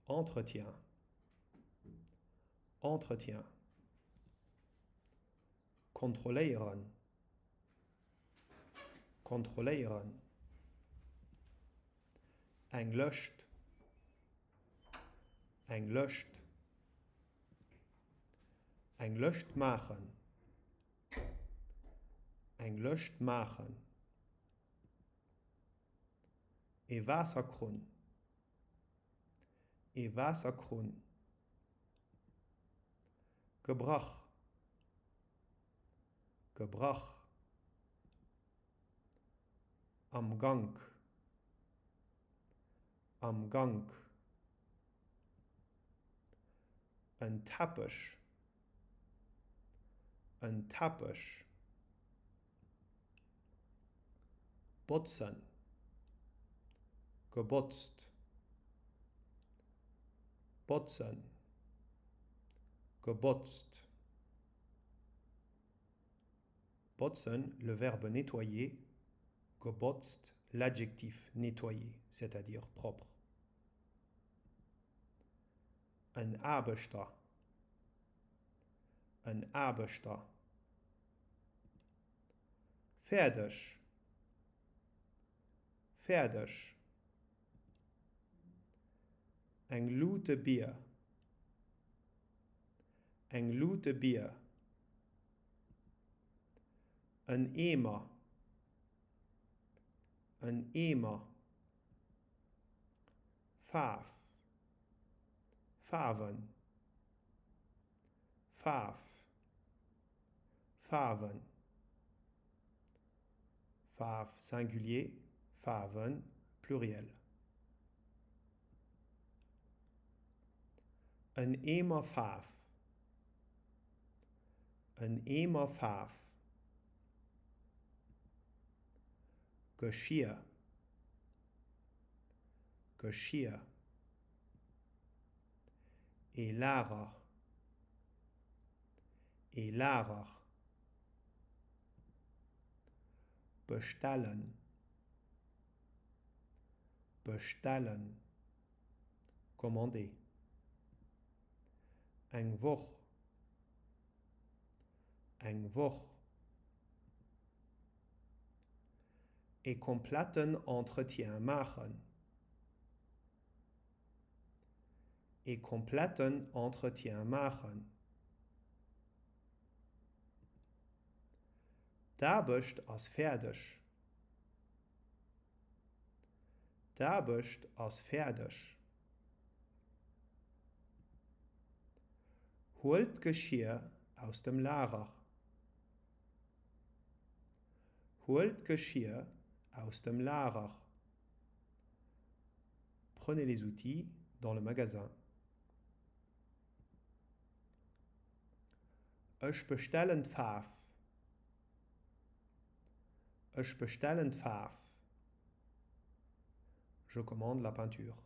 Entretien Entretien Kontrolléieren Kontrolléieren Eng Lëscht Eng Lëscht Eng Lëscht maachen Eng Lëscht maachen E Waasserkrunn E Waasserkrunn. Gebrach Gebrach. Am Gank Am Gank. En Teppech En Teppech. Botzen Gebotzt Botzen Gebotzt Botzen, le verbe nettoyer, gebotzt, l'adjectif nettoyer, c'est-à-dire propre. En Aarbechter En Aarbechter. Fäerdeg Fäerdeg. Eng Luutebier Eng Luutebier. En Eemer En Eemer. Faarf Faarwen Faarf Faarwen Faarf singulier, Faarwen pluriel. En Eemer Faarf En Eemer Faarf Geschier Geschier E Lager E Lager Bestellen Bestellen Commander Eng Woch Eng Woch E kompletten Entretien maachen. E kompletten Entretien maachen. D'Aarbecht ass fäerdeg. D'Aarbecht ass fäerdeg. Huel d'Geschier aus dem Lager. Huel d'Geschier aus dem Lager. Prenez les outils dans le magasin. Ech bestellen d'Faarf. Ech bestellen d'Faarf. Je commande la peinture.